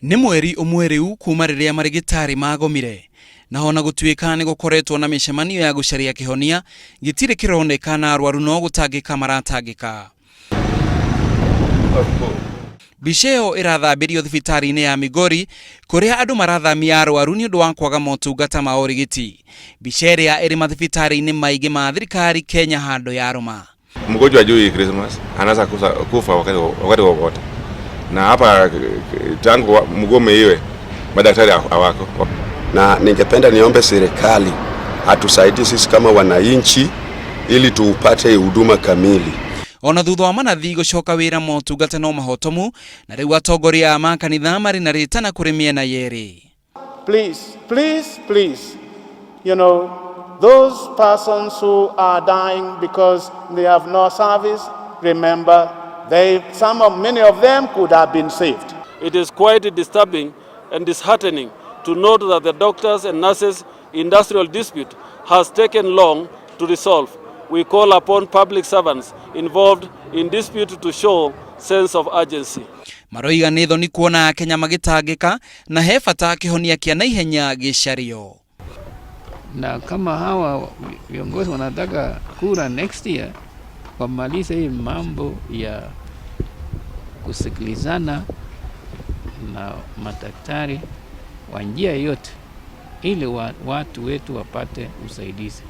Nĩ mweri ũmwe rĩu kuma rĩrĩa marĩgĩtarĩ magomire, na ona gũtuĩka nĩ gũkoretwo na mĩcemanio ya gũcaria kĩhonia, gĩtirĩ kĩroneka na arwaru no gũtangĩka maratangĩka. Mbica ĩyo ĩrathambĩrio thibitarĩ-inĩ ya Migori kũrĩa andũ marathamia arwaru nĩ ũndũ wa kwaga motungata ma ũrigiti. Mbica ĩrĩa ĩrĩ mathibitarĩ-inĩ maingĩ ma thirikari Kenya handũ yarũma. Mgonjwa hajui Christmas, anaweza kufa wakati wowote, na hapa tangu mgomo iwe madaktari hawako. Na ningependa niombe serikali atusaidie sisi kama wananchi ili tupate huduma kamili. Ona thutha wa manathi gũcoka wĩra motungata no mahotomu na rĩu atongoria a makanitha marĩ na rĩtana kũrĩ mĩena yerĩ. Please, please, please, those persons who are dying because they have no service, remember, many of them could have been saved. It is quite disturbing and disheartening to note that the doctors and nurses industrial dispute has taken long to resolve. We call upon public servants involved in dispute to show sense of urgency. Maroiga nĩ thoni kuona Akenya magĩtangĩka na he bata kĩhonia kĩa naihenya gĩcario. Na kama hawa viongozi wanataka kura next year, wamalize hii mambo ya kusikilizana na madaktari wa njia yote ili watu wetu wapate usaidizi.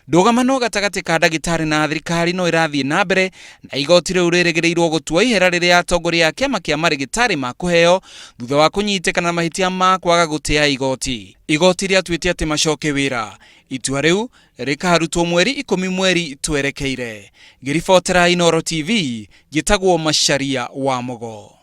Ndũgamano gatagatĩ ka ndagĩtarĩ na thirikari no ĩrathiĩ na mbere na igoti rĩu rĩrĩgĩrĩirwo gũtua ihera rĩrĩa atongoria a kĩama kĩa marĩgĩtarĩ makũheo thutha wa kũnyitĩkana na mahĩtia ma kwaga gũtĩa igoti. Igoti rĩatuĩte atĩ macoke wĩra. Itua rĩu rĩkarutwo mweri 10 mweri twerekeire. Ngĩribotera Inooro TV, njĩtagwo Macharia wa Mũgo.